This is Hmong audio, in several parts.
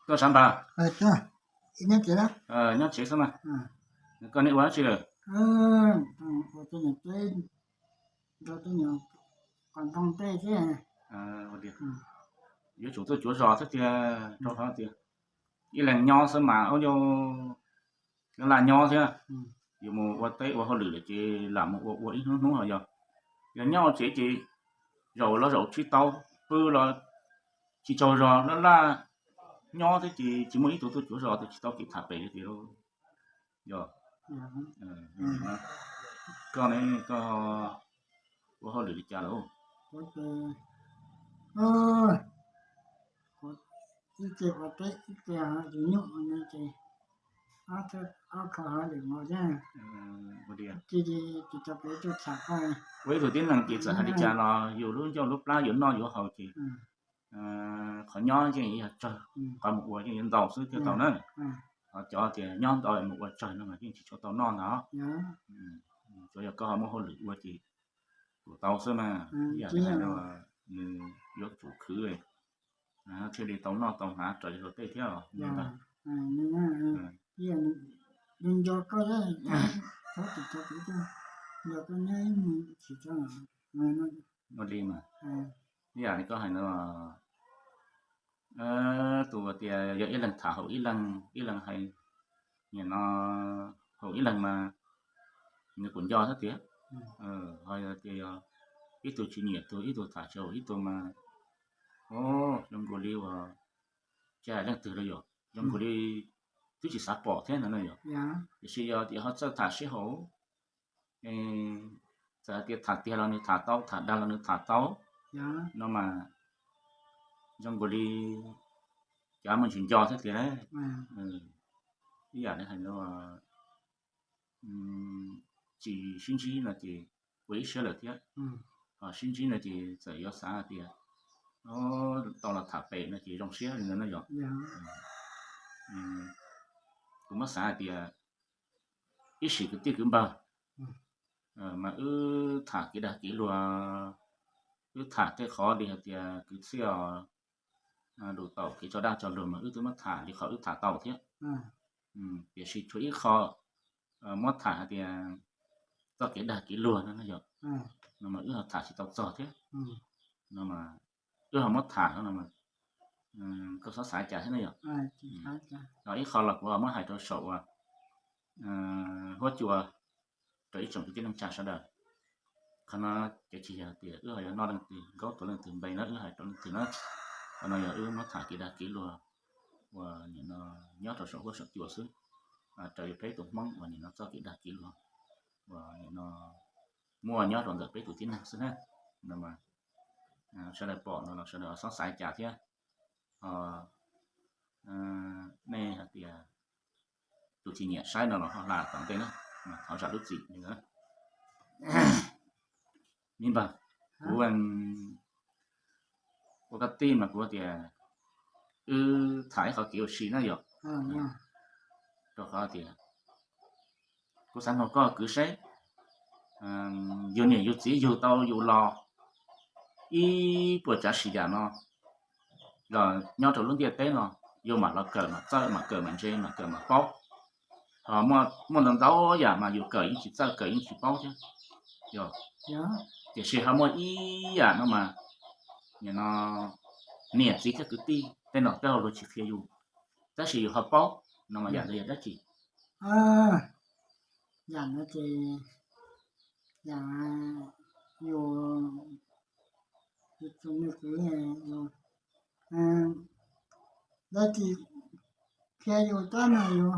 Koj sab npag, nyob tsev xwb mas. Koj neb ua dab tsi lawm? Yuav tsum tuaj cuav zos thiab tiag, rau qhov tias ib leeg nyob xwb mas ua laj nyob thiab. Yuav mus ua teb ua hauj lwm lawm ces lam mus ua ua ib hnub hnub ho yog. Yog nyob tsev ces zaum los zaum tsis tau, pw los tsis tsaug zog, laj laj nyob thiab ces tsis muaj ib tug tuaj cuav zos, tus tsis tau kev tham pem li tias. Yog, koj ne, koj ua hauj lwm li cas lawm? Ib ce ua teb, ib ce hauv lwm nyuj no ces ob kho hauj lwm mus thiab. Ua li, ua ib tug tib neeg ces txawm hais li cas los yus lub ncauj lub plab yuav noj yuav haus ces qhov nyob yeej yog tsawg, qhov mus ua yeej yuav ntau xwb thiaj tau na. Qhov cov tias nyob ntau mus ua tsawg no mas yeej tsis tshua tau noj ntag. Tsuas yog koj ho muaj hauj lwm ua ces kuj tau xwb mas. Ib yam li hais no, nws yuav tsum khwv thiaj li tau noj tau hnav raws li luag tej thiab os. Ua li mas, ib yam li koj hais no, tus tias yog ib leeg tham haum ib leeg, ib leeg hais, nim no haum ib leeg mas nws kuj nco thiab tias, ho yog tias yog ib tug tsis nyiam tug, ib tug tham tsis haum ib tug mas, o, zoo nkaus li uas tsis hais leej twg los yog zoo nkaus li twb tsis xav pom thiab no na yog. Tiam sis yog tias ho txawj tham sib haum, txawm hais tias tham tiag los nws tham tau, tham dag los nws tham tau no mas zoo nkaus li cov muaj ntsis nco thiab tias, ib yam li hais no, tsis sib ntsib no ces ua ib siab lawm thiab. Ho sib ntsib no ces txawm yuav xav hais tias tau los tham pem no ces zoo siab li ntawd no yog. Kuv muab xav hais tias ib sim kwv tij kwv npawg mas wb tham kev dag kev luag, wb tham tej qhov li hais tias kwv txhiaj os, lus taum kev tso dag tso luag mas wb twb muab tham li qhov wb tham tau thiab. Tiam sis tshuav ib qho muab tham hais tias txoj kev dag kev luag no yog, no mas wb ho tham tsis tau txog thiab. No mas wb ho muab tham no, koj txhob xav cas thiab no yog. Ho ib qho los kuv ho muab hais rau saum uas huab cua rau ib tsoom kwv tij neej tsa sawv daws. Qhov no ces tsis yog tias wb ho yuav noj leej twg, nkaub tuav leej twg npe na, wb hais rau leej twg na. Qhov no yog wb muab tham kev dag kev luag uas nim no nyob rau saum huab saum cua xwb, raws li peb tus Hmoob uas nim no txoj kev dag kev luag uas nim no muaj nyob rau ntawm peb tus tib neeg xwb na. No mas sawv daws pom no los sawv daws txhob xav cas thiab. Nej hais tias tus tsis nyiam saib no los ho hla tom ntej na, thov zam lub txim li ntawd. Me npawg, kuv ua koj tij mas kuv tias wb tham ib qho kev ua si na yog, rau qhov tias kuv xav nug koj kwv seb, yus niam yus txiv yug tau yus los ib puas tsav sim yam no los nyob rau lub ntiaj teb no, yus mam los kawm mam txawj mam kawm mam ntse mam kawm mam paub. Ho muaj ntau ntau yam mas yus kawm yeej tsis txawj kawm yeej tsis paub thiab. Yog, tiam sis ho muaj ib yam no mas, nim no niam txiv thiab kwv tij tej nom tej hau luag tsis qhia yus, tab sis yus ho paub, no mas yam ntawd yog dab tsi? Yam no ces yam yus, yus tus me kwv, yus, dab tsi qhia yus tab mas yus,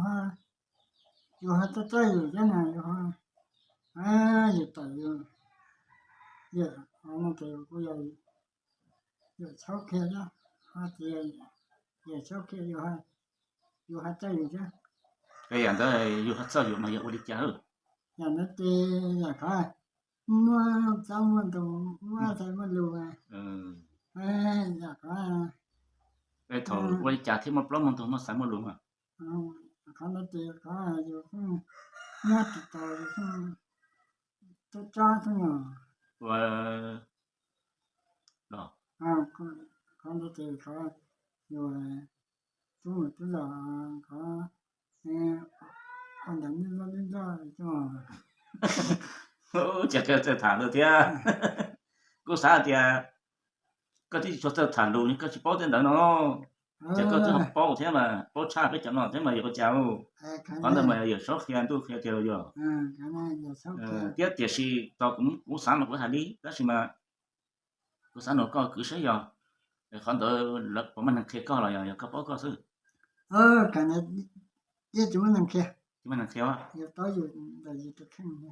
yus ho txawj txawj yus thiab mas yus, yus tawm yus, yus, no ces kuj yog yus txhob qhia thiab, ho tias yus txhob qhia yus, yus ho txawj yus thiab. Yam ntawd yus ho txawj yus mas yog ua li cas? Yam ntawd ces yam qhov muaj txaj muaj ntug, muaj txaj muaj lus, yam qhov thaum ua li cas thiaj muaj plaub muaj ntug muaj txaj muaj lus mas? Qhov ntawd ces qhov yus nyob tsis taus yus tub tsob xwb os. Qhov ntawd ces qhov yus tub mus tub los, qhov ua ntawm nij noj nij noj. Cas koj txawj tham lus thiab. Kuv xav tias koj twb tsis tshua txawj tham lus, koj tsis paub tej ntawd no. Ces koj twb paub thiab mas, paub tshaj peb cov no thiab mas yuav ua cas. Qhov ntawd mas yawm saub qhia ntuj qhia tiag los yog. Thiab tiam sis tau kuv xav mas kuv hais li, tab sis mas kuv xav nug koj kwv saib yog qhov ntawd lawv puas muaj neeg qhia koj los yog koj paub koj xwb? Tsis muaj neeg qhia.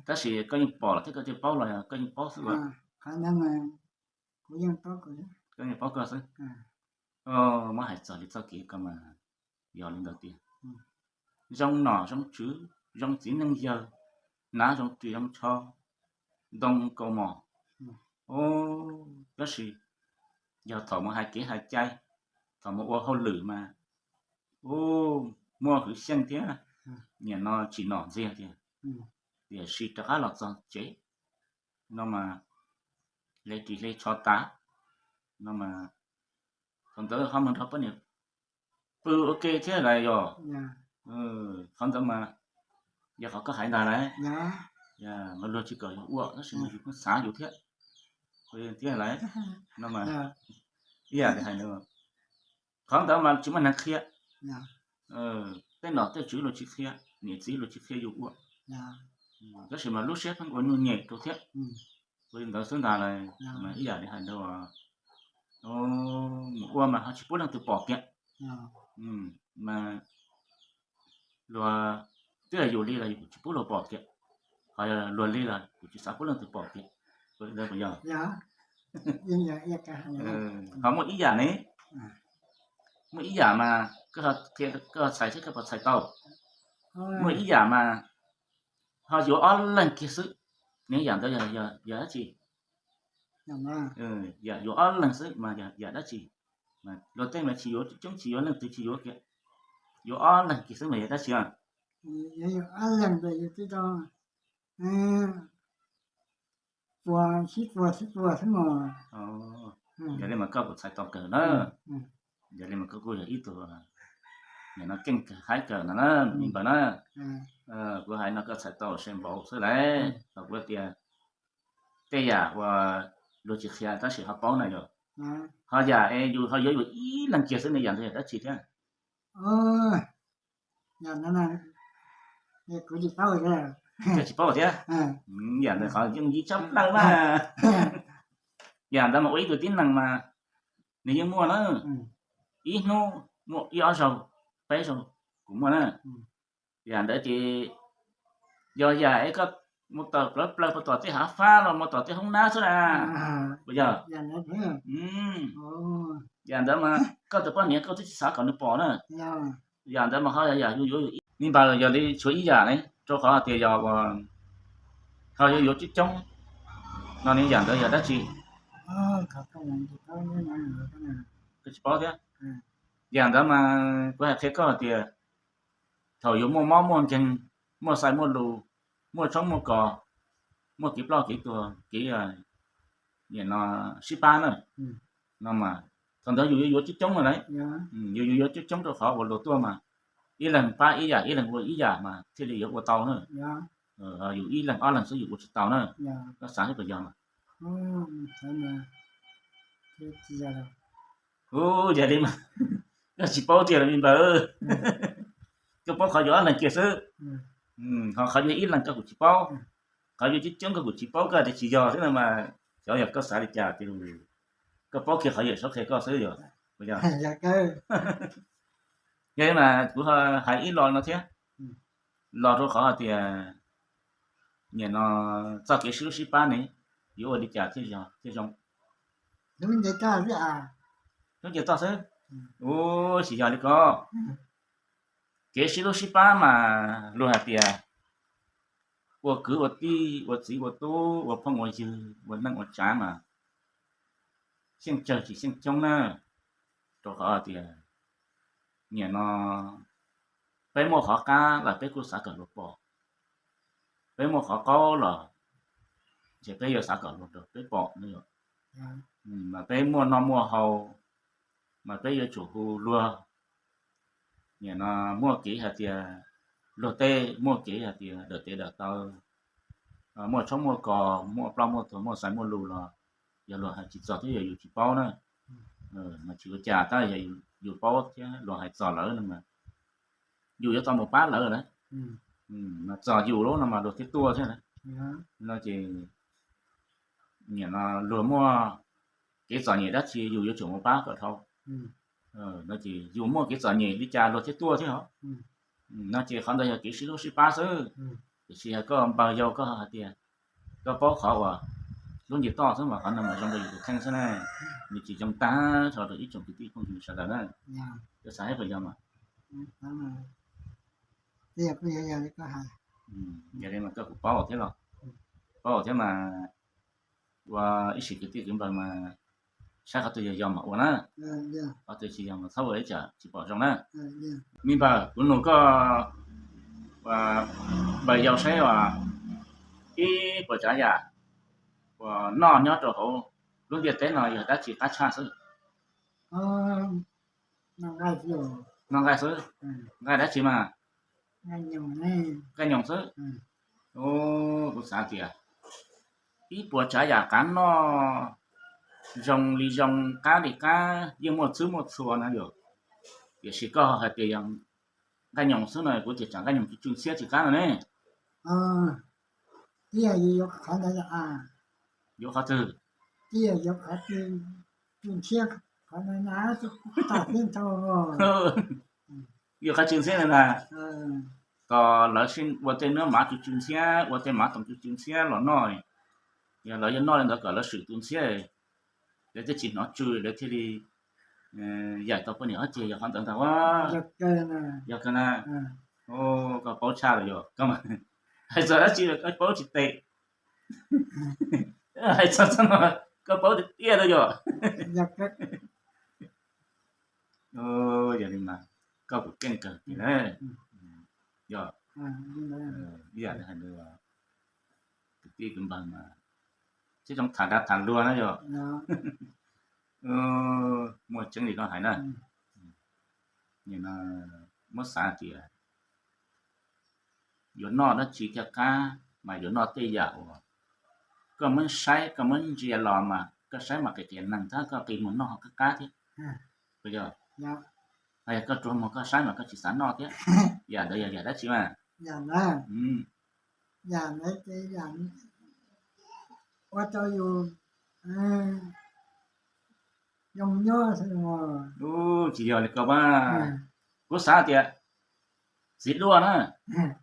Tab sis koj yeej pom thiab koj yeej paub los yog koj yeej paub xwb? Koj yeej paub koj xwb. Muab hais txog li txoj kev ko mas yog li ntawd tiag. Zoo nom zoo tswv, zoo txiv neej yawg, hnav zoo ris zoo tsho, ntoo kaus mom. Tab sis yog thaum mus hais kev hais cai, thaum mus ua hauj lwm mas muaj hwv xyeej thiab, nim no tsis nom ntxiag tiag. Tiam sis rov qab los txog tsev no mas hle ris hle tsho tas no mas, thaum ntawd ho mus nrog poj niam pw ua ke thiab lawm yog. Qhov ntawd mas yog qhov koj hais ntag lauj. Mas luag tsis kom yus ua tab sis mas yus kuj xav yus thiab, thiab lawm no mas. Ib yam li hais, qhov ntawd mas tsis muaj neeg qhia. Tej nom tej tswv luag tsis qhia, niam txiv luag tsis qhia yus ua, tab sis mas lub siab pheej ua nyuaj nyem rau thiab. Ua li ntawd xwb ntag lauj. Mas ib yam li hais ntawd, mus ua mas ho tsis pub leej twg pom kiag. Mas luag, twb yog yus li los yus tsis pub luag pom kiag, ho luag li los yus tsis xav pub leej twg pom kiag. Ua li ntawd puas yog? Ho muaj ib yam ne, muaj ib yam mas koj ho txhais seb koj puas txhais tau. Muaj ib yam mas ho yuav ob leeg kiag xwb, ne yam ntawd yog dab tsi? Yam yuav ob leeg xwb mas yog yam dab tsi? Luag tej mas tsis yuav coob, tsis yuav leej twg tsis yuav kiag, yuav ob leeg kiag xwb mas yog dab tsi? Yuav ob leeg ntawd yus twb tau puag sib puag sib puag xwb mas. Yog li mas koj kuj txhais tau kawg na. Yog li mas koj kuj yog ib tug nim no keej kawg haib kawg no na, me npawg na. Kuv hais no koj txhais tau se npaum xwb lauj. Thaum kuv tias tej yam uas luag tsis qhia tab sis ho paub na yog, ho yam es yus ho yuav yus ib leeg kiag xwb ne, yam ntawd yog dab tsi thiab? Yam ntawd kuv tsis paub. Koj tsis paub thiab? Yam ntawd qhov yooj yim tshaj plaws mas. Yam ntawd mas ua ib tug tib neeg mas nws yeej muaj na, ib hnub muaj ib ob zaug, peb zaug kuv muaj na. Yam ntawd ces yog yam es koj mus tawm plawv plaws puag tom tej hav fab los mus tom tej hoob nab xwb na, puas yog? Yam ntawd mas koj tus poj niam koj twb tsis xav kom nws pom na. Yam ntawd mas ho yam yus yuav yus ib, me npawg, yog li tshuav ib yam ne, rau qhov tias yog uas ho yuav yuav coob coob no ne, yam ntawd yog dab tsi? Koj tsis paub thiab? Yam ntawd mas kuv hais qhia koj tias thaum yuav muaj mob muaj nkeeg, muaj xaiv muaj lus, muaj tshoob muaj kos, muaj kev ploj kev tuag, kev nim no sib pab na, no mas thaum ntawd yus yuav yuav coob coob no lauj. Yus yuav yuav coob coob rau qhov uas luag tuaj mas ib leeg pab ib yam, ib leeg ua ib yam mas thiaj li yuav ua tau na. Yus ib leeg ob leeg xwb yus ua tsis tau na. Koj xav seb puas yog mas? Hu, yog li mas koj tsis paub tiag los me npawg. Koj paub qhov yuav ob leeg kiag xwb, ho qhov yuav ib leeg koj kuj tsis paub, qhov yuav coob coob koj kuj tsis paub, koj tias tsis yog xwb no mas, xyov yog koj xav li cas tiag. Koj paub kiag qhov yawm saub qhia koj xwb yog, puas yog? Yog li mas kuv hais ib lo no thiab, los rau qhov hais tias nim no txoj kev sib hlub sib pab ne, yuav ua li cas thiaj yog thiaj zoo? Hlub nce toj xwb. Ub, tsis yog li ko. Kev sib hlub sib pab mas luag hais tias ua kwv ua tij, ua txiv ua tub, ua phooj ua ywg, ua neej ua tsav mas xyeej tsawg tsis xyeej coob na. Rau qhov tias nim no peb muaj qhov qab los peb kuj xav kom luag pom, peb muaj qhov qaub los ces peb yuav xav kom luag peb pom no. Mas peb muaj noj muaj haus mas peb yuav tsum hu luag, Nim no muaj kev hais tias luag tej muaj kev hais tias dawm tes dawm taw, muaj tshoob muaj kos, muaj ploj muaj tuag, muaj xaiv muaj lus los yog luag hais tsis txog thiab yog yus tsis paub na. Mas tsis ua cas, tab yog yus paub thiab luag hais txog lawm no mas yus yuav tau mus pab lawv na. Mas txog yus lub no mas luag thiaj tuaj thiab na. No ces nim no luag muaj kev txom nyem dab tsi yus yuav tsum mus pab kom dhau. No ces yus muaj kev txom nyem li cas luag thiaj tuaj thiab os. No ces qhov ntawd yog kev sib hlub sib pab xwb. Tiam sis yog koj npawg yau koj hais tias koj paub qhov uas lub nce toj xwb mas qhov no mas zoo rau yus tus kheej xwb na. Nws tsis zoo tag nrho rau ib tsoom kwv tij phooj ywg sawv daws na. Koj xav hais puas yog mas? Yog li mas koj kuj paub thiab los, paub thiab mas ua ib sim kwv tij kwv npawg mas saib qhov twg yog yog mas ua na, qhov twg tsis yog mas txhob ua li cas tsis pom zoo na. Me npawg, kuv nug koj npawg yau saib uas ib puas tsav yam uas noj nyob rau hauv lub ntiaj teb no yog dab tsi qab tshaj xwb? Noj nqaij xwb. Nqaij dab tsi mas? Nqaij nyoos xwb. Kuv xav tias ib puas tsav yam qab noj zoo li zoo qab li qab yeej muaj txhua muaj txhua na yom. Tiam sis koj hais tias yog nqaij nyoos xwb no kuv tias tsam nqaij nyoos tsw tsw ntxhiab tsis qab no ne. Yuav qhov twg? Yuav qhov tsw ntxhiab no na. Kom lawv ua tej nab mav tsw tsw ntxhiab, ua tej mav toom tsw tsw ntxhiab los noj. Yog lawv yuav noj li ntawd kom lawv swm tus ntxhiab, lawv thiaj tsis hnov tsw, lawv thiaj li yaim tau poj niam ob ceg, yog qhov ntawd ntag. Yog kawg na. Koj paub tshaj lawm yom. Hais txog dab tsi koj paub tsis tes. Hais txog txog no koj paub tiag tiag lawm yom. Yog li mas koj kuj keej kawg li na. Yog ib yam li hais kwv tij kwv npawg mas sib zoo tham dag tham luag na yom. Muaj tseeb li koj hais na. Muab xav tias yuav noj dab tsi thiaj qab mas yuav noj tej yam uas koj muab saib koj muab ntsia los mas koj saib mas qis qis neeg thiab koj qi mus noj ho qab qab thiab. Yog koj rua muag koj saib mas koj tsis xav noj thiab. Yam ntawd yog yam dab tsi mas? Ua rau yus zoo nyob. Tsis yog li ko mas. Kuv xav tias txiv duaj na,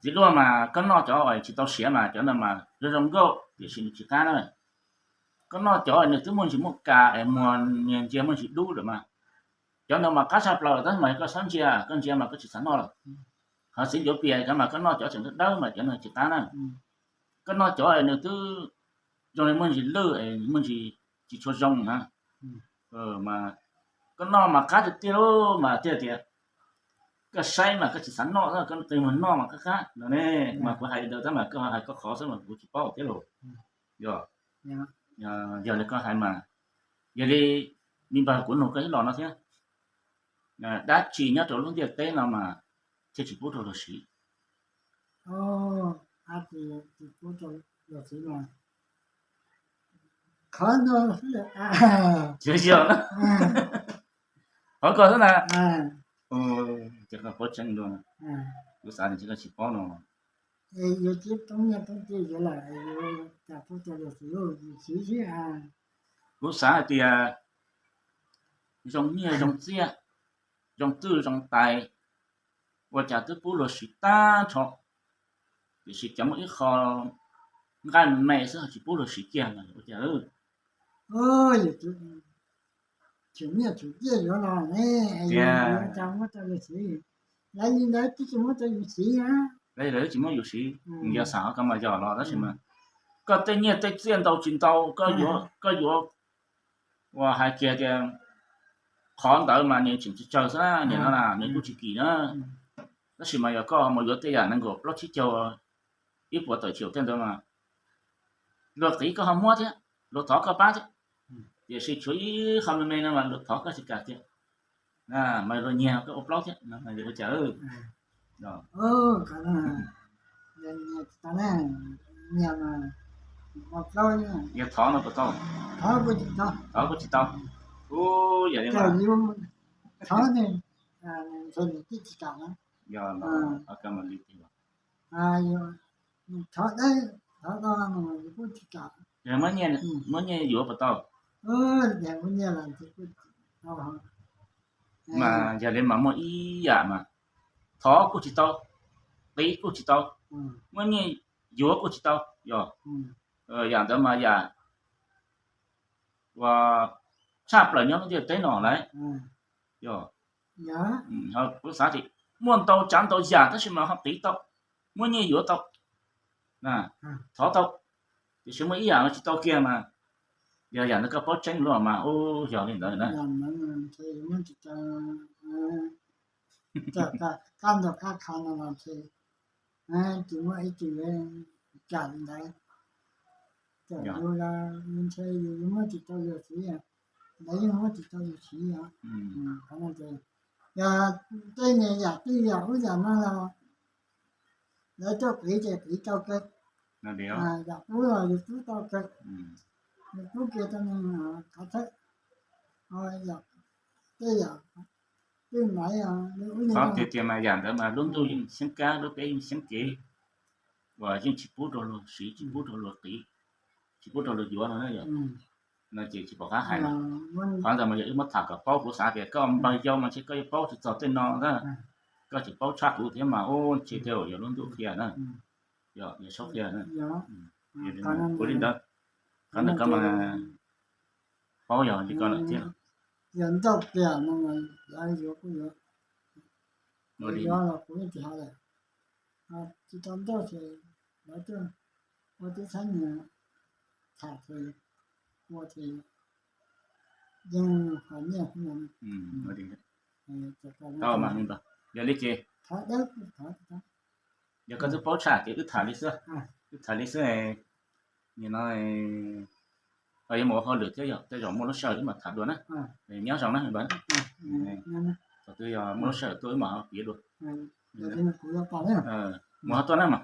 txiv duaj mas koj noj cov tsis tau siav mas cov ntawd mas zoo zoo nkauj tiam sis nws tsis qab na. Koj noj cov nws twb muaj ntsis muaj kas es muag niag ntsia muaj ntsis dub lawm mas, cov ntawd mas qab tshaj plaws tab sis mas koj txhob ntsia, koj ntsia mas koj tsis xav noj lawm. Ho txiv ncuav pias cov mas koj noj cov tseem dawb dawb mas cov ntawd tsis qab na. Koj noj cov nws twb zoo li muaj ntsis lwj es muaj ntsis tsis tshua zoo na. Mas koj noj mas qab tiag tiag lauj, mas thiaj tias koj saib mas koj tsis xav noj, koj qi mus noj mas qab qab no ne. Mas kuv hais li ntawd tab mas koj hais koj qhov xwb mas kuv tsis paub thiab lauj. Yog, yog li koj hais mas, yog li me npawg kuv nug koj ib los no thiab, dab tsi nyob rau lub ntiaj teb no mas thiaj tsis pub rau luag siv? Qhov ko xwb na. Ces koj paub tseeb dua, kuv xav tias koj tsis paub no. Kuv xav hais tias zoo nyiaj zoo txiaj, zoo twj zoo tais, ua cas twb pub luag siv tag nrho, tiam sis cov muaj ib qho nqaij me me xwb ho tsis pub luag siv kiag no ua cas? Tseem nyiaj tseem txiaj yuav los ne, tias lawv li ntawd twb tsis muab rau yus siv, lawv tsis muab yus siv, yog xav ho koj mas yog los tab sis mas koj tej nyiaj tej txiaj ntau tsis ntau, koj yuav, koj yuav ua hais kiag tias qhov ntawd mas nws tseem tsawg tsawg xwb na, nim no na nws kuj tsis kim na. Tab sis mas yog koj mus yuav tej yam nees nkaum plaub tsib caug, ib puas tawm chaum tej ntawd mas luag qiv koj ho muab thiab, luag thov koj pab thiab. Tiam sis tshuav ib qho me me no mas luag thov koj tsis kam tiag. Mas luag nyiag koj ua plaub thiab no ua cas? Yog thov no puas tau? Thov kuj tsis tau. Ub, yog li mas, thov, yog, thov, thov tau, kuj tsis kam. Muab nyiaj yuav puas tau? Mas yog li mas muaj ib yam mas thov kuj tsis tau, qiv kuj tsis tau, muab nyiaj yuav kuj tsis tau, yog, yam ntawd mas yam uas tshaj plaws nyob lub ntiaj teb no lawm. Yog, kuv xav tias muaj ntau tsav ntau yam tab sis mas ho qiv tau, muab nyiaj yuav tau, thov tau, tiam sis muaj ib yam tsis tau kiag mas, yog yam ntawd koj paub tseeb luaj mas, ub, yog li ntawd na. Kab ntug kab kha no los ntshe tsis muaj ib tug kam li ntawd. Txawm yus los ntshe yus muab tsis tau yus siv, lawv yeej muab tsis tau yus siv os. Qhov no ces yog tej niag yam twj yam ub yam no los lawv tuaj qiv ces qiv tau kawg, yam pub los yus pub tau kawg, yus pub kiag rau neeg qhov thawj, yam, tej yam twj maiv ub yam no. Tiag tiag mas yam ntawd mas lub ntuj yeej xyeeb kab, lub peb yeej xyeeb kev, uas yeej tsis pub rau luag siv, tsis pub rau luag qiv, tsis pub rau luag yuav no na yom. No ces tsis pom qab hais no. Qhov ntawd mas yog wb muab tham kom paub, kuv xav tias koj npawg yau mas ntshe koj yuav paub tsis txog tej no na. Koj tseem paub tshaj kuv thiab mas, ub, ntshe tej zaum yog lub ntuj qhia na, yog saub qhia na. Ua li ntawd, qhov ntawd koj mas paub yog li ko lawm thiab. Tsis tau ntau ces lawv tuaj ua tub txhab nyias tham ces ua ces yeej hais nyiaj. Yog li ces yog koj twb paub tshaj ces wb tham li xwb, wb tham li xwb. Nim no yuav mus ua hauj lwm thiab, yog tej zaum muaj lub sij hawm wb mam tham dua na. Nyob zoo na npawg. Thaum twg yog muaj lub sij hawm tuaj wb mam piav dua. Mus ho tuaj na mas.